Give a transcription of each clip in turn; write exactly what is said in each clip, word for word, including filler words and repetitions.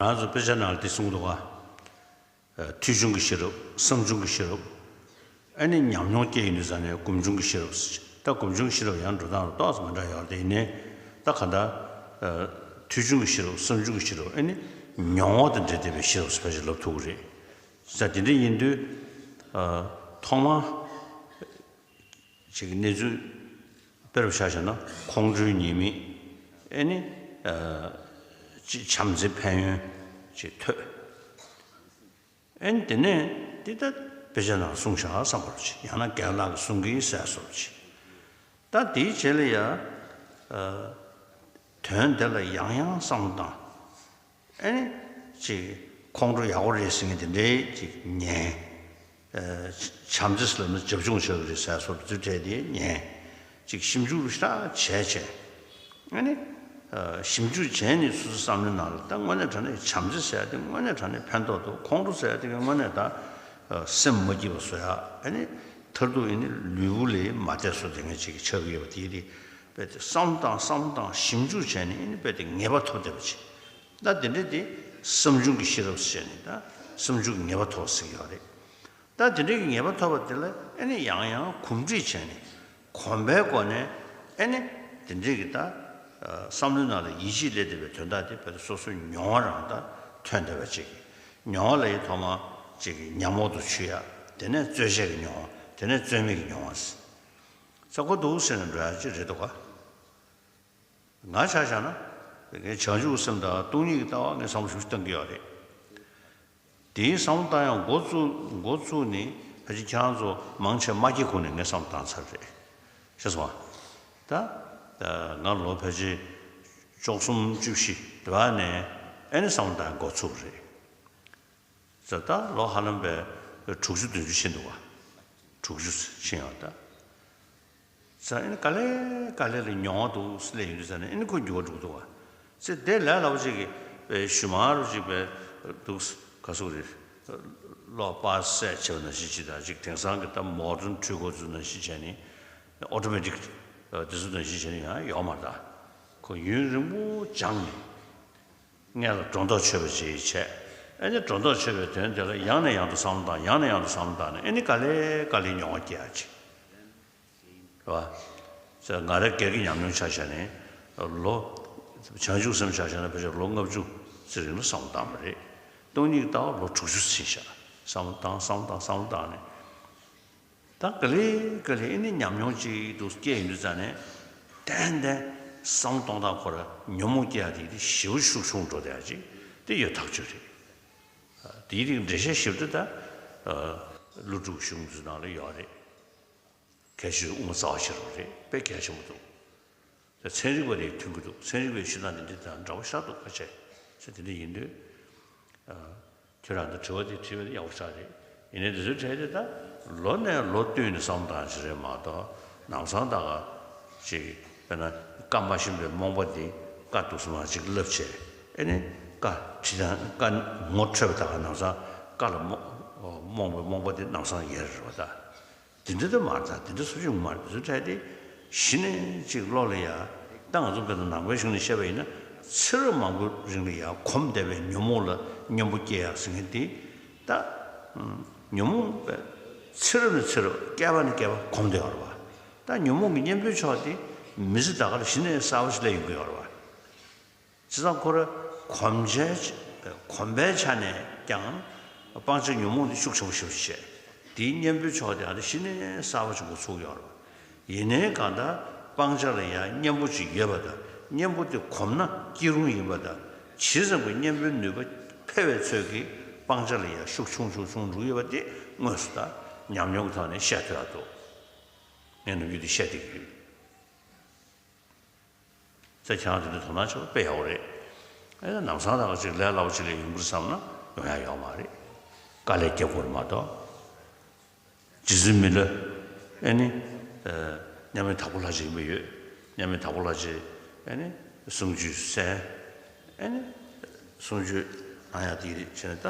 ང་ཚོ་དཔེ་ཆ་ནང་ལ་དེ་གསུངས་འདུག་ག་ཨ། ཐོས་བྱུང་གི་ཤེས་རབ། བསམ་བྱུང་གི་ཤེས་རབ། ཨ་ནི་ཉམས་མྱོང་སྐྱེ་ཡོང་དུས་ཙང་ནས་སྒོམ་བྱུང་གི་ཤེས་རབ་ཟེར། ད་སྒོམ་བྱུང་གི་ཤེས་རབ་ཡང་འགྲོ་སྟངས་ལ་ཏོག་ཙམ་མི་འདྲ་ཡོད་རེད། དེ་ཡིན་ནའི་ད་ག་འདྲ། ཨ། ཐོས་བྱུང་གི་ཤེས་རབ། བསམ་བྱུང་གི་ཤེས་རབ། ཨ་ནི་མྱོང་བ་དང་འབྲེལ་བསྡད་པའི་ཤེས་རབ་ཟེར་བ་ཞིག་ལབ་ཐུབ་ཀྱི་རེད། ས་དེ་འདྲ་ཡིན་དུས། ཨ། ཐོག་མར་ཅིག་གནས་ཚུལ་དཔེར་བཞག་བྱས་ན་ཁོང་ཁྲོའི་ཉེས་དམིགས། ཨེ་ནི། ཨ། ཅིག་བྱམས་བརྩེའི་ཕན་ཡོན་ཅིག་ཐོས། ཨེ་ནི་དེ་ནས་འདི་ལྟ་དཔེ་ཆ་ནང་གསུངས་བཞག་བསམ་པ་ཅིག་ཡང་ན་རྒན་ལགས་ཀྱིས་གསུང་གི་ཟེར་བཟོ་ཅིག་ད་དེའི་རྗེས་ལ་ཡ། ཨ། དོན་དེ་ལ་ཡང་ཡང་བསམ་བློ་བཏང་། ཨེ་ནི། ཅིག་ཁོང་ཁྲོ་ཡག་པོ་རེད་ཟེར་མཁན་དེ་འདྲའི་ཅིག་ཉན། ཨ། བྱམས་བརྩེ་ཟེར་ལབ་ན་རྒྱབ་ལྗོངས་ཆགས་ཀྱི་རེད་ཟེར་བཟོ་ཚུལ་འཕྲད་དེ་ཉན། ཅིག་ཞིབ་འཇུག་རུ་ཞེ་དྲག་བྱས་བྱས། ཨེ་ནི། ཨ། ཞིབ་འཇུག་བྱས་ནས་སོ་སོའི་བསམ་བློའི་ནང་ལ་ད་དངོས་གནས་དྲང་གནས་བྱམས་བརྩེ་ཟེར་ཡ་དེ་དངོས་གནས་དྲང་གནས་ཕན་ཐོགས་འདུག་ཁོང་ཁྲོ་ཟེར་ཡ་དེ་ག་དངོས་གནས་ད། ཨ། སེམས་མ་སྐྱིད་པ་བཟོ་ཡ། ཨེ་ནི། མཐར་ཐུག་ཨེ་ནི་ལུས་པོ་ལ་མ་བདེ་བཟོ་དེ་ངས་ཅིག་ཆགས་ཀྱི་ཡོད་པ་དེ་དེ། དཔེ་དེ་བསམ་བློ་བཏང་བསམ་བློ་བཏང་ཞིབ་འཇུག་བྱས་ནས་ཨེ་ནི་དཔེ་དེ་ངེས་པ་ཐོབ་བསྡད་པ་ཅིག་ད་དེ་འདྲ་དེ་བསམ་བྱུང་གི་ཤེས་རབ་ཟེར་ནས་ད་བསམ་བྱུང་གི་ངེས་པ་ཐོབ་ཟེར་གྱི་ཡོད་རེད། ད་དེ་འདྲའི་གི་ངེས་པ་ཐོབ་པ་དེ་ལ་ཨེ་ནི་ཡང་ཡང་གོམས་འདྲིས་བྱས་ནས་གོམས་པའི་སྒོ་ནས་ཨེ་ནི་དེ་འདྲའི་གི་ད་བསམ་བློའི་ནང་ལ་ཡིད་ཆེས་སླེབས་བསྡད་པའི་དོན་དག་དེ་དཔེ་དེ་སོ་སོའི་མྱོང་བ་རང་ད་ཐོན་བསྡད་པ་ཅིག་མྱོང་བ་ལ་ཡི་ཐོག་མ་ཅིག་གི་ཉམས་འོག་ཏུ་ཆུད་ཡ། དེ་ནས་རྩོལ་བཅས་ཀྱི་མྱོང་བ། དེ་ནས་རྩོལ་མེད་ཀྱི་མྱོང་བ་ཟེར། ས་གོ་འདུག་ཟེར་ནས་འགྲོ་ཡ་ཅིག་རེད་འདུག་ག་ང་ཆ་བཞག་ན། ངས་བྱང་ཆུབ་སེམས་དང་སྟོང་ཉིད་ཀྱི་ལྟ་བ་ངས་བསམ་བློ་ཞིབ་བཏང་གི་ཡོད་རེད། དེའི་བསམ་བློ་བཏང་ཡང་འགོ་བཙུགས་འགོ་བཙུགས་ནས་ཕལ་ཆེར་ཁྱེད་རང་ཚོ་མང་ཆེ་མ་སྐྱེས་གོང་ནས་ངས་བསམ་བློ་བཏང་ཚར་རེད། ཤེས་སོང་ང་། ད། ང་ལོ་ཕལ་ཆེར་བཅུ་གསུམ་བཅུ་བཞི་དེ་བ་ནས་ཨེ་ནི་བསམ་བློ་བཏང་འགོ་ཚུགས་པ་རེད། ཟེར་ད་ལོ་ཧ་ལམ་པའི་དྲུག་ཅུ་བདུན་ཅུ་ཕྱིན་འདུག་བ། དྲུག་ཅུ་ཕྱིན་ཡོད་ད། ཟེར་ཨེ་ནི་ག་ལེ་ག་ལེ་ལ་མྱོང་བ་འདུག་སླེབས་ཡོང་དུས་ཟེར་ནས་ཨེ་ནི་ཁོ་འགྱུར་བ་འགྲོ་གི་འདུག་བ། ཟེར་དེ་ལས་སླ་པོ་ཅིག་གིས་པའི་ཞུ་མ་རུ་ཅིག་པའི་འདུག་ག་སུ་རེད། གློག་པར་སེ་བྱས་པ་ནང་བཞིན་ཅིག་དང་ཅིག་དེང་སང་གི་ད་མོ་ཌན་འཕྲུལ་འཁོར་ཚོ་ནང་བཞིན་བྱས་ནས་ཨོ་ཊོ་མེ་ཊིག་དེ་ཚོ་ནང་བཞིན་བྱས་ནས་ཡང་ཡོད་མ་རེད་ད། ཁོ་ཡུན་རིང་པོ་སྦྱངས་ནས། སྔོན་ལ་སྒྲོ་འདོགས་ཆོད་པ་ཞིག་བྱས། ཨེ་ནི་སྒྲོ་འདོགས་ཆོད་པའི་དོན་དེ་ལ་ཡང་ནས་ཡང་དུ་བསམ་བློ་བཏང་ཡང་ནས་ཡང་དུ་བསམ་བློ་བཏང་ནས་ཨེ་ནི་ག་ལེ་ག་ལེ་མྱོང་བ་སྐྱེ་ཡ་ཅིག་རེད་བ། ཟེར་ང་རའི་སྒེར་གྱི་ཉམས་མྱོང་ཆ་བཞག་ནས་ལོ། བྱང་ཆུབ་སེམས་ཆ་བཞག་ན་ཕལ་ཆེར་ལོ་ལྔ་བཅུ་ཙམ་རིང་ལ་བསམ་བློ་བཏང་བ་རེད། སྟོང་ཉིད་ལྟ་བ་ལོ་དྲུག་ཅུ་ཕྱིན་ཤག་བསམ་བློ་བཏང་བསམ་བློ་བཏང་བསམ་བློ་བཏང་ནས། ད་ག་ལེ་ག་ལེ་ཨེ་ནི་ཉམས་མྱོང་ཅིག་ཏུ་སྐྱེས་ཡོང་དུས་ཙང་ནས་ཏན་ཏན་བསམ་བློ་གཏོང་སྟངས་ཁོ་ར་ཉོན་མོངས་སྐྱེ་ཡ་དེ་དེ་ཞེ་པོ་ཤུགས་ཆུང་འགྲོ་བསྡད་ཡ་ཅིག་དེ་ཡོད་ཐག་ཆོད་རེད། དེའི་རིགས་འགྲེལ་བཤད་ཞིབ་ཏུ་ད་ཀླུ་སྒྲུབ་གཞུང་ཚོའི་ནང་ལ་ཡོད་རེད། གལ་ཆེ་དབུ་མ་རྩ་བ་ཆེ་རུ་རེད་དཔེ་གལ་ཆེན་པོ་འདུག་ཚན་རིག་པ་རེད་མཐུན་གྱི་འདུག་ཚན་རིག་པའི་ཤེས་སྟངས་དེ་འདྲ་དང་འདྲ་བོ་ཤ་སྟག་ཁ་ཆེ་ཟེར་དེ་འདྲ་ཡིན་དུས། ཁྱོད་རང་ཚོ་དྲི་བ་དེ་དྲིས་པ་དེ་ཡག་པོ་ཞེ་དྲག་རེད། ཡིན་ནའི་དེ་ཚོའི་གྲས་དེ་ད་ལོ་ནས་ལོ་བསྟུད་ནས་བསམ་བཏང་ཞིག་རེད་མ་གཏོགས་ནམ་སང་ད་ག་ཅིག་དཔེར་ན་བཀའ་མ་ཤེས་པའི་རྨོངས་པ་འདི་བཀའ་འདུག་སེ་མར་ཅིག་བསླབ་བྱས་ཨེ་ནི་བཀའ་ཁྲིད་དང་བཀའ་ངོ་འཕྲོད་པ་ད་ག་ནམ་སང་བཀའ་ལ་རྨོངས་རྨོངས་པའི་རྨོངས་པ་འདི་ནམ་སང་ཡལ་རེད་བ་ད། དེ་འདྲ་དུ་མ་རེད་ད། དེ་འདྲ་སུ་ཡོང་མ་རེད། དེ་ཚོ་གྲས་དེ་གཞི་ནས་ཅིག་བློ་ལ་ཡ། ད་ང་ཚོ་དཔེར་ན་ནང་པའི་གཞུང་ནས་བཤད་པ་ཡིན་ན་ཚེ་རབས་མང་པོའི་རིང་ལ་ཡ་གོམས་བསྡད་པའི་ཉོན་མོངས་ལ་གཉེན་པོ་སྐྱེ་ཡག་ཟེར་མཁན་དེ། ད་ཉོན་མོངས་པའི་ཚེ་རབས་ནས་ཚེ་རབས་བསྐལ་པ་ནས་བསྐལ་པ་གོམས་བསྡད་ཡོད་རེད་བ། ད་ཉོན་མོངས་ཀྱི་གཉེན་པོའི་ཕྱོགས་དེ་མི་ཚེ་ད་ག་ལ་གཞི་ནས་གསར་པ་ཞིག་སླེབས་ཡོང་གི་ཡོད་རེད་བ། བྱས་ཙང་ཁོ་ར་གོམས་ཆ་གོམས་པའི་ཆ་ནས་ཀྱང་སྤང་བྱ་ཉོན་མོངས་འདི་ཤུགས་ཆེན་པོ་ཞེ་པོ་ཅིག་བྱས། དེའི་གཉེན་པོའི་ཕྱོགས་དེ་ཨ་ནི་གཞི་ནས་གསར་པ་ཅིག་འགོ་ཚུགས་ཡོད་རེད། ཡིན་ནའི་གང་ལྟར་སྤང་བྱ་ལ་ཡང་གཉེན་པོ་ཅིག་ཡོད་པ་དང་གཉེན་པོ་དེ་གོམས་ན་སྐྱིད་རུང་ཡིན་པ་དང་ཇི་ཙམ་གྱི་གཉེན་པོའི་ནུས་པ་འཕེལ་བའི་ཚོད་ཀྱིས་སྤང་བྱ་ལ་ཡང་ཤུགས་ཆུང་ཆུང་ཆུང་འགྲོ་གི་ཡོད་པ་དེ་དངོས་སུ་ད་ཉམས་མྱོང་གི་ཐོག་ནས་བཤད་ཐུབ་ཡག་འདུག་ངས་ནམ་རྒྱུན་དེ་བཤད་བསྡད་ཀྱི་ཡོད། ས་ཁྱེད་རང་དེ་འདྲ་དོ་སྣང་ཆེན་པོ་དཔེ་ཡག་པོ་རེད། ཨེ་ན་ནམ་སང་ད་ག་ཅིག་ལས་སླ་པོ་ཅིག་ལས་ཡོང་གི་རེད་བསམ་ན་ཡོང་ཡ་ཡོད་མ་རེད། དཀའ་ལས་རྒྱབ་དགོས་རེད་མ་གཏོགས། རྗེ་བཙུན་མི་ལ་ཨེ་ནི། མཉམ་མེད་དྭགས་པོ་ལྷ་རྗེ་ཡིན་པ་ཡོད། མཉམ་མེད་དྭགས་པོ་ལྷ་རྗེ་ཨེ་ནི་གསུང་ཆོས་གསན། ཨེ་ནི་གསུང་ཆོས་གནང་ཡ་དེ་རེད་བྱས་ནས་ད་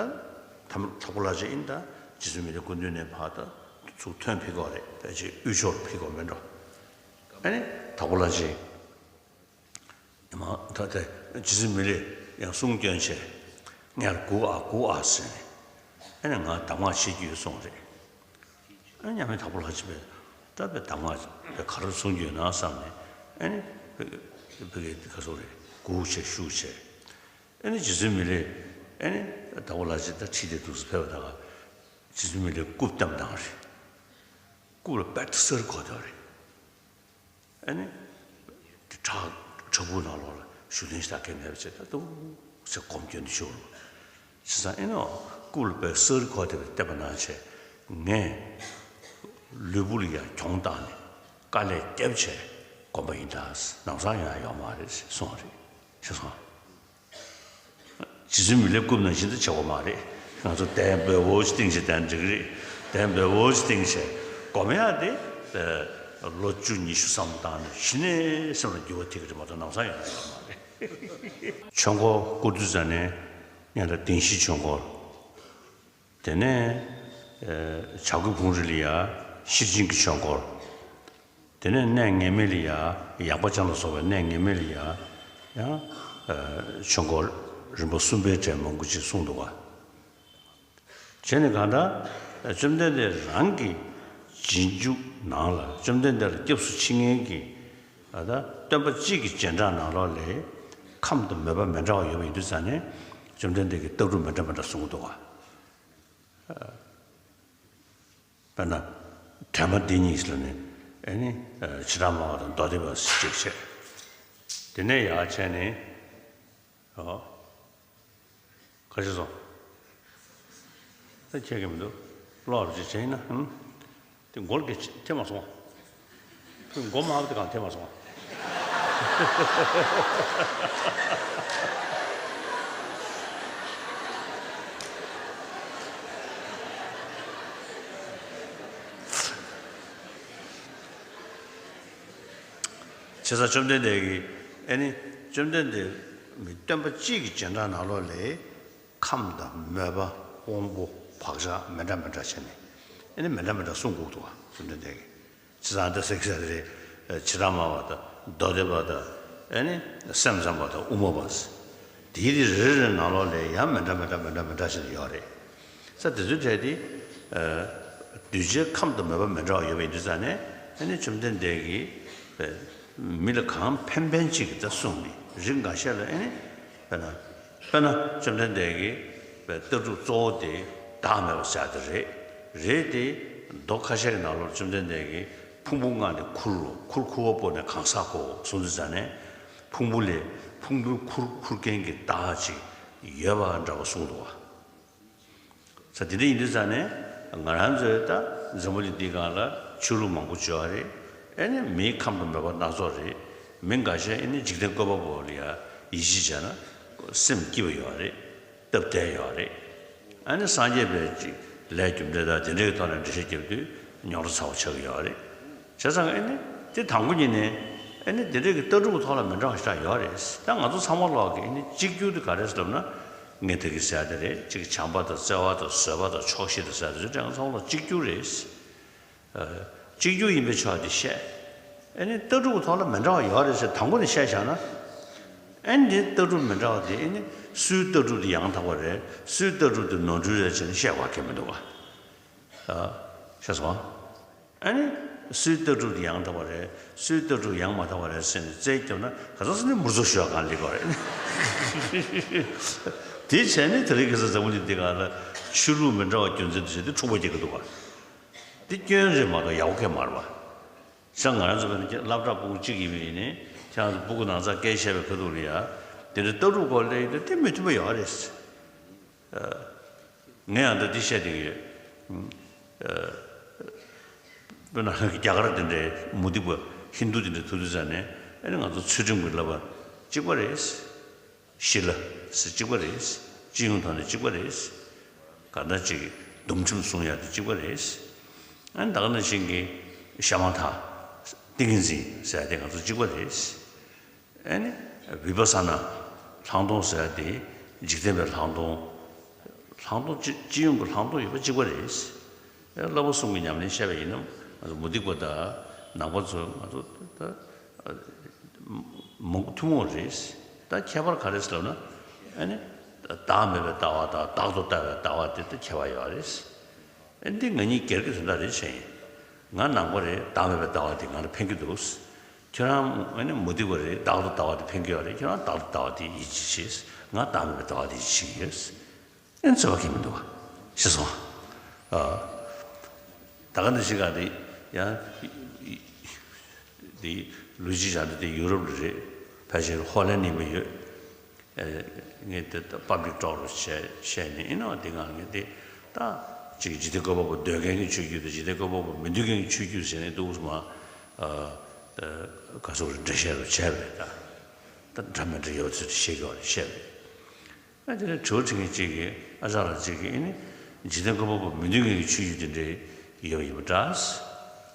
དམ་དྭགས་པོ་ལྷ་རྗེ་ཨེ་ནི་ད་རྗེ་བཙུན་མི་ལའི་སྐུ་མདུན་ནས་ཕར་ད་ཚུར་ཐོན་ཕེབས་ཀྱི་ཡོད་རེད། ཕལ་ཆེར་དབུས་ཕྱོགས་ལ་ཕེབས་ཀྱི་ཡོད་མེད་འགྲོ། ཨ་ནི་དྭགས་པོ་ལྷ་རྗེ། ཉི་མ་ད་ལྟ་རྗེ་བཙུན་མི་ལས་ཡང་གསུང་བསྐྱོན་བྱས། ངས་སྒུག་ཨ་སྒུག་ཨ་ཟེར་ནས། ཨ་ནི་ང་གདམས་ངག་བྱེད་རྒྱུ་ཡོད་གསུངས་རེད། ཨ་མཉམ་མེད་དྭགས་པོ་ལྷ་རྗེ་པས་ད་པའི་གདམས་ངག་པའི་ག་རེ་གསུང་རྒྱུ་ཡོད་ན་བསམ་ནས། ཨ་ནི་བོད་ཀྱི་ག་ཚོད་རེད། སྒུག་བྱས་བཞུགས་བྱས། ཨ་ནི་རྗེ་བཙུན་མི་ལས། ཨ་ནི་དྭགས་པོ་ལྷ་རྗེ་ད་ཁྲིད་དེ་འདུག་སེ་ཕེབས་པ་དང་། རྗེ་བཙུན་མི་ལས་རྐུབ་བསྟན་བཏང་རེད། རྐུབ་ལ་པད་ཏི་སར་གོ་བསྡད་རེད། ཨ་ནི། དེ་བྲག་བྲག་ཕུག་ནང་ལོགས་ལ་བཞུགས་གདན་ཞིག་ད་གས་མེད་པ་བྱས། ད་འདུག་སེ་སྒོམ་སྐྱོན་དུ་ཤོར། བྱས་ཙང་ཨེ་ནོ། རྐུབ་ལ་པད་སར་གོ་བསྡད་པའི་བསྟན་པ་གནང་བྱས། ངས་ལུས་པོ་ལ་ཡང་གྱོང་བཏང་ནས་དཀའ་ལས་བརྒྱབ་བྱས་སྒོམ་པ་ཡིན་ད། ལམ་སང་ཡོང་ཡ་ཡོད་མ་རེད་གསུངས་རེད། ཤེས་སོང་། རྗེ་བཙུན་མི་ལས་རྐུབ་ནང་བཞིན་དུ་བྱེད་དགོས་མ་རེད། ང་ཚོ་གདན་འབེལ་པོ་ཅིག་བཏིང་བྱས་གདན་འགྲིག་རེད། གདན་འབེལ་པོ་ཅིག་བཏིང་བྱས་སྒོམ་ཡག་དེ། ལོ་བཅུ་ཉི་ཤུ་བསམ་བཏང་ནས་གཞི་ནས་སེམས་ལ་འགྱུར་བ་ཐེབས་ཀྱི་རེད་མ་གཏོགས་ལམ་སང་ཡོང་ཡ་ཡོད་མ་རེད། ཆོས་འཁོར་བསྐོར་དུས་ཙ་ནས་སྔོན་ལ་བདེན་བཞིའི་ཆོས་འཁོར། དེ་ནས་བྱ་རྒོད་ཕུང་རི་ལ་ཡ་ཤེར་ཕྱིན་གྱི་ཆོས་འཁོར། དེ་ནས་གནས་ངེས་མེད་ལ་ཡ་ཡངས་པ་ཅན་ལ་སོགས་པའི་གནས་ངེས་མེད་ལ་ཡ་ཡང་ཆོས་འཁོར་རིམ་པ་གསུམ་པའི་གྲས་མང་པོ་ཅིག་གསུངས་འདུག་ག་བྱས་ནས་གང་ལྟར་བཅོམ་ལྡན་འདས་རང་གི་རྗེས་འཇུག་ནང་ལ་བཅོམ་ལྡན་འདས་ལ་སྐྱབས་སུ་མཆི་མཁན་གྱི་ཨ་ད་སྟོན་པ་གཅིག་གི་རྗེས་འབྲང་ནང་ལོགས་ལས་ཁམས་དང་མོས་པ་མི་འདྲ་བ་ཡོད་པ་ཡིན་དུས་ཙང་ནས་བཅོམ་ལྡན་འདས་ཀྱིས་ལྟ་གྲུབ་མི་འདྲ་མི་འདྲ་གསུངས་འདུག་ག་དཔེར་ན། དྲན་པ་འདི་ཉིད་ལ་ནི་ཨེ་ནི་བྱེ་བྲག་སྨྲ་བ་དང་མདོ་སྡེ་པ་ཞེས་བྱས། དེ་ནས་ཡར་བྱས་ནས། ཨོ། ཁ་ཤས་སོང་། ད་ཁྱེད་ཀྱི་མི་འདུག་གློག་རུ་ཅིག་བྱས་ཡིན་ན། ཧུམ། དེ་མགོ་ལ་སྐད་ཆ་ཐེབས་མ་སོང་བ། ཁོས་མགོ་མ་བབས་དེ་གང་ཐེབས་མ་སོང་བ། བྱས་ཙང་བཅོམ་ལྡན་འདས་ཀྱིས་ཨེ་ནི་བཅོམ་ལྡན་འདས་སྟོན་པ་གཅིག་གི་རྗེས་འབྲང་ནང་ལོགས་ལས། ཁམས་དང་མོས་པ་དབང་པོ་བག་ཆགས་མི་འདྲ་མི་འདྲ་བྱས་ནས་ཨེ་ནི་མི་འདྲ་མི་འདྲ་གསུང་དགོས་འདུག་བ། བཅོམ་ལྡན་འདས་ཀྱིས། བྱས་ཙང་ད་ཟེར་གྱི་རེད། བྱེ་བྲག་སྨྲ་བ་དང་མདོ་སྡེ་པ་དང་ཨེ་ནི་སེམས་ཙམ་པ་དང་དབུ་མ་པ། དེའི་རེ་རེ་རེ་ནང་ལོགས་ལ་ཡང་མི་འདྲ་མི་འདྲ་མི་འདྲ་མི་འདྲ་བྱས་ནས་ཡོད་རེད། ས་དེ་ཚོའི་གྲས་དེ། གདུལ་བྱའི་ཁམས་དང་མོས་པ་མི་འདྲ་བ་ཡོད་པ་ཡིན་དུས་ཙང་ནས་ཨེ་ནི་བཅོམ་ལྡན་འདས་ཀྱིས་མི་ལ་གང་ཕན་ཕན་ཅིག་གི་ད་གསུངས་ནས་རིགས་འགའ་ཤས་ལ་ཨེ་ནི་དཔེར་ན། དཔེར་ན་བཅོམ་ལྡན་འདས་ཀྱི་ལྟ་གྲུབ་གཙོ་བོ་དེ་བདག་མེད་པ་ཟེར་དེ་རེད། རེད་དེ། མདོ་ཁ་ཤས་ཀྱི་ནང་ལོགས་བཅོམ་ལྡན་འདས་ཀྱིས་ཕུང་པོ་ལྔ་ནི་ཁུར་རོ། ཁུར་ཁུར་བ་པོ་ནས་གང་ཟག་གོ་གསུངས་དུས་ཙང་ནས་ཕུང་པོ་ལས་ཕུང་པོའི་ཁུར་ཁུར་མཁན་གྱི་བདག་ཅིག་ཡོད་པ་འདྲ་བ་གསུངས་འདུག་བ། ས་དེ་འདྲ་ཡིན་དུས་ཙང་ནས་ང་རང་ཚོའི་ད་འཛམ་བུ་གླིང་འདིའི་སྒང་ལ་ཆོས་ལུགས་མང་པོ་ཡོད་རེད། ཨེ་ནི་མིའི་ཁམས་དང་མོས་པ་སྣ་ཚོགས་རེད། མི་འགའ་ཤས་ཨེ་ནི་འཇིག་རྟེན་བཀོད་པ་པོ་ལ་ཡ་ཡིད་ཆེས་བྱས་ན་སེམས་སྐྱིད་པ་ཡོད་རེད། སྟབས་བདེ་ཡོད་རེད། ཨ་ནི་སངས་རྒྱས་པའི་ཅིག་ལས་རྒྱུ་འབྲས་དང་དེ་འདྲའི་ཐོག་ནས་འགྲེལ་བཤད་རྒྱབ་དུས་རྙོག་དྲ་ཚ་བོ་ཆགས་ཀྱི་ཡོད་རེད། བྱས་ཙང་ཨེ་ནི་དེ་དང་པོ་ཉིད་ནས་ཨེ་ནི་དེ་འདྲའི་གི་ལྟ་གྲུབ་ཐོག་ལ་མི་འདྲ་བ་ཞིག་ཡོད་རེད། ད་ང་ཚོ་ཚང་མ་ལོག་གི་ཨེ་ནི་གཅིག་གྱུར་དེ་ག་རེ་ཟེར་ལབ་ན། ངས་དེ་གི་ཟེར་དེ་རེད། གཅིག་བྱམས་པ་དང་བརྩེ་བ་དང་བཟོད་པ་དང་ཆོག་ཤེས་དང་ཟེར་དེ་ཚོ་ང་ཚོ་ཚང་མ་ལོག་གཅིག་གྱུར་རེད། གཅིག་གྱུར་ཡིན་པའི་ཕྱོགས་དེ་བཤད། ཨེ་ནི་ལྟ་གྲུབ་ཐོག་ལ་མི་འདྲ་བ་ཡོད་རེད་ཟེར་དང་པོ་ནས་བཤད་བཞག་ན། ཨེ་ནི་ལྟ་གྲུབ་མི་འདྲ་བ་དེ་ཨེ་ནི་སུའི་ལྟ་གྲུབ་དེ་ཡང་དག་པ་རེད། སུའི་ལྟ་གྲུབ་དེ་ནོར་འཁྲུལ་རེད་ཟེར་ནས་བཤད་དགོས་ཁེལ་མི་འདུག་ག་ཤེས་སོང་། ཨ་ནི། སུའི་ལྟ་གྲུབ་དེ་ཡང་དག་པ་རེད། སུའི་ལྟ་གྲུབ་ཡང་མ་དག་པ་རེད་ཟེར་ནས་རྩད་བརྒྱབ་ན་ག་ཚོད་ཟེར་ནས་མུར་ཚོ་ཞོག་གང་ལེགས་པ་རེད། དེ་བྱས་ནས་དེ་རིང་ཁ་སང་འཛམ་བུ་གླིང་འདི་སྒང་ལ་ཆོས་ལུགས་མི་འདྲ་བ་རྒྱུ་མཚན་དུ་བྱས་ཏེ་འཁྲུག་པ་རྒྱག་གི་འདུག་བ། འདི་སྐྱོན་རེད་མ་གཏོགས་ཡག་པོ་གང་ཡང་མ་རེད་བ། ཁྱེད་ང་རང་ཚོ་བས་ན་སློབ་གྲྭ་ཕྲུ་གུ་གཅིག་ཡིན་པ་ཡིན་ནའི་ཁྱེད་རང་ཚོ་ཕྲུ་གུ་ནང་ཚང་སྐད་བཤད་པའི་ཁ་ཐུག་ལ་ཡ། དེ་འདྲ་ལྟ་གྲུབ་སྐོར་སླེབས་ཡོང་དུས་དེ་མི་མཐུན་པ་ཡོད་རེད། ངས་ཡང་ད་འདི་བཤད་བསྡད་ཀྱི་ཡོད། དཔེར་ན་རྒྱ་གར་དེ་འདྲའི་མུ་སྟེགས་པ་ཧིན་རྡུ་དེ་འདྲ་ཐུག་དུས་ཙང་ནས་ཨ་ནི་ང་ཚོ་ཚུལ་ཁྲིམས་ཀྱི་བསླབ་པ་གཅིག་པ་རེད། ཤི་ལ་ཟེར་གཅིག་པ་རེད། སྤྱི་ཡོངས་ཐོག་ནས་གཅིག་པ་རེད། གང་ལྟར་ཅིག་སྡོམ་ཁྲིམས་སྲུང་ཡ་དེ་གཅིག་པ་རེད། ཨ་ནི་ད་ག་ནང་བཞིན་གྱི་ཤ་མ་ཐག་ཏིང་ངེ་འཛིན་ཟེར་ཡ་དེ་ང་ཚོ་གཅིག་པ་རེད། ཨེ་ནི། བི་པ་ས་ན། ལྷག་མཐོང་ཟེར་ཡ་དེ། འཇིག་རྟེན་པའི་ལྷག་མཐོང་། ལྷག་མཐོང་སྤྱི་སྤྱི་ཡོངས་ཀྱི་ལྷག་མཐོང་ཡོད་པ་གཅིག་པ་རེད། ཨེ་བསླབ་པ་གསུམ་གྱི་ཉམས་ལེན་བཤད་པ་ཡིན་ན་ང་ཚོ་མུ་སྟེགས་པ་དང་ནང་པ་ཚོ་ང་ཚོ་ད་མང་པོ་ཐུན་མོང་རེད། ད་ཁྱད་པར་ག་རེ་ཟེར་ལབ་ན། ཨེ་ནི། བདག་མེད་པའི་ལྟ་བ་དང་བདག་ཏུ་ལྟ་བའི་ལྟ་བ་དེ་ད་ཁྱད་པར་ཡོད་རེད། ཨེ་འདི་ང་གཉིས་སྒེར་གྱི་དོན་དག་རེད་བྱས་ཡིན། ང་ནང་པ་རེད། བདག་མེད་པའི་ལྟ་བ་དེ་ང་ལ་ཕན་གྱི་འདུག་ཁྱོད་རང་ཨ་ནི་མུ་སྟེགས་པ་རེད། བདག་ཏུ་ལྟ་བ་དེ་ཕན་གྱི་ཡོད་རེད། ཁྱོད་རང་བདག་ཏུ་ལྟ་བ་དེ་ཡིད་ཆེས་བྱེད། ང་བདག་མེད་པའི་ལྟ་བ་དེ་ཡིད་ཆེས་ཀྱི་ཡོད། ཨེ་རྩོད་པ་གང་ཡང་མི་འདུག་བ། ཤེས་སོང་ཨ། ད་ག་ནང་བཞིན་ག་དེ་ཡང་དེ་ལུས་སྤྱི་བྱ་འདི་དེ་ཡུ་རོབ་ལ་རེད། ཕལ་ཆེར་ཧོ་ལན་ནས་མི་ཡོད། ཨེ་ངས་དེ་ད་པབ་ལིག་ཊོག་རུ་བྱས་བཤད་ནས་ཡིན་ནོ། དེ་ག་ངས་དེ་ད་ཅིག་འཇིག་རྟེན་བཀོད་པ་པོ་འདོད་མཁན་གྱི་ཆོས་བརྒྱུད་དང་འཇིག་རྟེན་བཀོད་པ་པོ་མི་འདོད་མཁན་གྱི་ཆོས་བརྒྱུད་ཟེར་ནས་འདུག་སེ་མ། ཨ་ག་ཚོད་རེ་འགྲེལ་བཤད་རུ་བྱས་པ་རེད། ད་ད་འདྲ་མི་འདྲ་ཡོད་ཚུལ་དེ་བཤད་ཀྱི་ཡོད་རེད། བཤད་པ་རེད། ཨ་དེ་ནས་དྲི་བ་དྲི་མཁན་གཅིག་གིས་ཨ་ཅག་ལགས་གཅིག་གིས་ཨེ་ནི་འཇིག་རྟེན་བཀོད་པ་པོ་མི་འདོད་མཁན་གྱི་ཆོས་བརྒྱུད་དེ་འདྲའི་ཡོད་ཡིན་པ་འདྲ།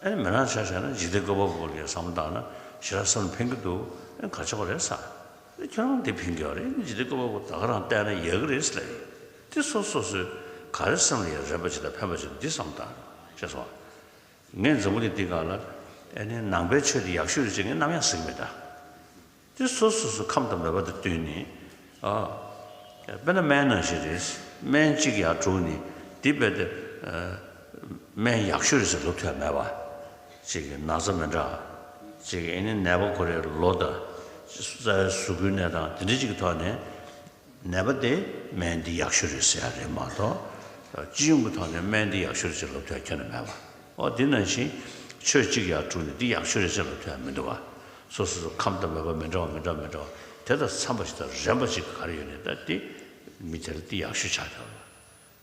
ཨེ་ནི་མི་རང་ཆ་བཞག་ན་འཇིག་རྟེན་བཀོད་པ་པོ་ལ་བསམ་བློ་བཏང་ན་ཞེ་དྲག་བསམ་བློ་ཕན་གྱི་འདུག་ཨེ་ག་ཆོག་རེད་ས། ཨེ་ཁྱོད་རང་འདི་ཕན་གྱི་ཡོད་རེད། འཇིག་རྟེན་བཀོད་པ་པོ་ད་ག་རང་བལྟས་ན་ཡག་གི་རེད་ལབ་ཡིན། དེ་སོ་སོ་སོས་ག་རེ་བསམ་ལ་ཡང་རན་པ་ཅིག་དང་ཕན་པ་ཅིག་འདི་བསམ་བློ་བཏང་ཤེས་སོང་། ངས་འཛམ་བུ་གླིང་འདི་སྒང་ལ་ཨེ་ནི་ནང་པའི་ཆོས་འདི་ཡག་ཤོས་རེད་ཅེས་ངས་ནམ་ཡང་ཟེར་གྱི་མེད་ད། དེ་སོ་སོ་སོ་ཁམས་དང་མོས་པ་དང་བསྟུན་ནས། ཨ། དཔེར་ན་སྨན་ནང་བཞིན་རེད། སྨན་གཅིག་ཡར་བླུགས་ནས་དེ་རྦད་དེ། ཨ། སྨན་ཡག་ཤོས་རེད་ཟེར་ལབ་ཐུབ་ཡ་མེད་པ། གཅིག་གི་ན་ཚ་མི་འདྲ། གཅིག་གི་ཨེ་ནི་ནད་པ་ཁོ་རའི་ལོ་དང་། རྩ་བའི་གཟུགས་པོའི་གནས་སྟངས་དེ་འདྲ་གཅིག་གི་ཐོག་ནས། ནད་པ་དེ་སྨན་འདི་ཡག་ཤོས་རེད་ཟེར་ཡ་རེད་མ་གཏོགས། སྤྱི་ཡོངས་ཀྱི་ཐོག་ནས་སྨན་འདི་ཡག་ཤོས་རེད་ཟེར་ལབ་ཐུབ་ཡ་ཁྱོན་ནས་མེད་པ། ཨོ་འདི་ནང་བཞིན་ཆོས་གཅིག་ཡར་བསྒྲུགས་ནས་འདི་ཡག་ཤོས་རེད་ཟེར་ལབ་ཐུབ་ཡ་མི་འདུག་བ། སོ་སོ་སོ་ཁམས་དང་མོས་པ་མི་འདྲ་བ་མི་འདྲ་མི་འདྲ་བ་དེ་དང་འཚམ་པ་ཞིག་དང་རན་པ་ཞིག་ག་རེ་ཡོད་ནས་ད་འདི་མི་དེ་ལ་འདི་ཡག་ཤོས་ཆགས་ཐུབ་བ།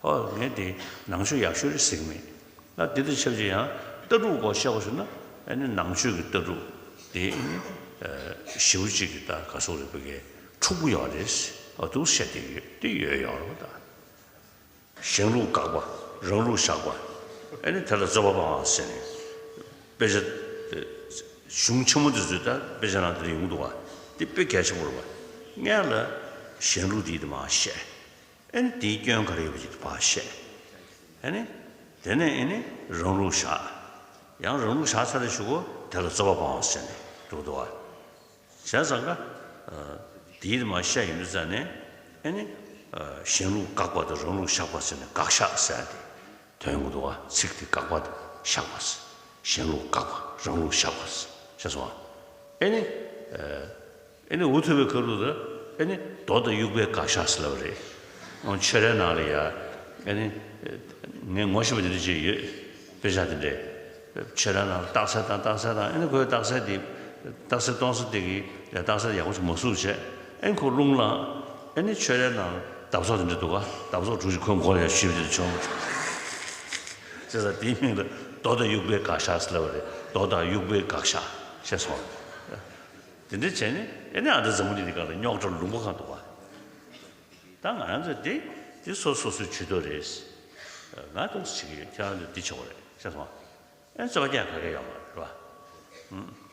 ཨོ་ངས་འདི་ནང་ཆོས་ཡག་ཤོས་རེད་ཟེར་གྱི་མེད། ད་འདི་དང་ཆབས་ཅིག་ཡང་ལྟ་གྲུབ་སྐོར་བཤད་དགོས་ཞུ་ན་ཨ་ནི་ནང་ཆོས་ཀྱི་ལྟ་གྲུབ་དེ་ཨ་ནི་ཞེ་པོ་ཅིག་གི་ད་ག་སོགས་རེད་པ་གི་འཁྲུག་པོ་ཡོད་རེད། ཨོ་འདུག་བཤད་དེ་ཡོད་དེ་ཡོད་ཡོད་རེད་པ། ད། གཞན་ལུགས་དགག་པ། རང་ལུགས་བཞག་པ། ཨ་ནི་དེ་ལ་རྩོད་པ་སྤང་བ་ཟེར་ནས། དཔེ་ཆ། གཞུང་ཆེན་མོ་འདི་ཚོའི་ད་དཔེ་ཆ་ནང་དེ་འདྲ་ཡོང་གི་འདུག་བ། འདི་དཔེ་གལ་ཆེན་པོ་རེད་བ། སྔོན་ལ་གཞན་ལུགས་འདི་དེ་མར་བཤད། ཨ་ནི་འདིའི་སྐྱོན་ག་རེ་ཡོད་པ་ཅིག་དེ་ཕར་བཤད། ཨ་ནི། དེ་ནས་ཨ་ནི་རང་ལུགས་བཞག་ཡང་རང་ལུགས་བཞག་ཚར་རེ་གཞུག་གུ་དེ་ལ་རྩོད་པ་སྤང་བ་ཟེར་ནས་འདུག་འདུག་བ། བྱས་ཙང་ཀ། དེའི་མ་བཤད་ཡིན་དུས་ཙང་ནས་ཨེ་ནི། གཞན་ལུགས་དགག་པ་དང་རང་ལུགས་བཞག་པ་ཟེར་ནས་དགག་བཞག་ཟེར་ཡ་དེ་ཐོན་གྱི་འདུག་བ། ཚིག་དེ་དགག་པ་དང་བཞག་པ་ཟེར། གཞན་ལུགས་དགག་པ་རང་ལུགས་བཞག་པ་ཟེར་ཤེས་སོང་བ། ཨེ་ནི། ཨེ་ནི་འུ་ཐུག་པའི་ཁ་ལུགས་ལ་ཨེ་ནི་རྡོ་དང་དབྱུག་པས་དགག་བཞག་ཟེར་ལབ་པ་རེད། ཨོ་ཆོས་རའི་ནང་ལ་ཡ། ཨེ་ནི། ངས་ངོ་ཤེས་པ་དེ་འདྲ་ཅིག་ཡོད། དཔེ་ཆ་དེ་འདྲས། ཆོས་རའི་ནང་ལ་རྟགས་གསལ་དང་རྟགས་གསལ་དང་ཨེ་ནི་ཁོའི་རྟགས་གསལ་དེ། རྟགས་གསལ་སྟོང་གསལ་དེ་གི་རྟགས་གསལ་ཡག་པོ་ཞིག་མ་བཟོས་བྱས་ཨེ་ནི་ཁོ་རླུང་ལངས། ཨེ་ནི་ཆོས་རའི་ནང་ལ་འདབ་ཚོགས་དེ་འདྲ་འདུག་ག་འདབ་ཚོགས་དྲུག་ཅིག་ཁོའི་མགོ་ལ་ཡར་གཞུས་པ་དེ་འདྲ་བྱུང་། བྱས་ཙང་དེའི་མིང་ལ་རྡོ་དང་དབྱུག་པས་དགག་བཞག་ཟེར་ལབ་པ་རེད། རྡོ་དང་དབྱུག་པས་དགག་བཞག་ཤེས་སོང་། དེ་འདྲ་བྱས་ནས་ཨེ་ནི་ཨ་འདྲ་འཛམ་བུ་གླིང་འདི་སྒང་ལ་རྙོག་དྲ་ལུང་པ་གང་འདུག་ག་ད་ང་རང་ཚོ་འདི་འདི་སོ་སོ་སོའི་ཇུས་གཏོགས་རེད། ང་ཏོག་ཙམ་བྱེད་ཀྱི་ཡོད། ཁྱེད་རང་ཚོ་འདི་བྱེད་དགོས་རེད་ཤེས་སོང་། ཨེ་རྩོད་པ་རྒྱག་ག་གེ་ཡོད་མ་རེད་པ། ཨུམ།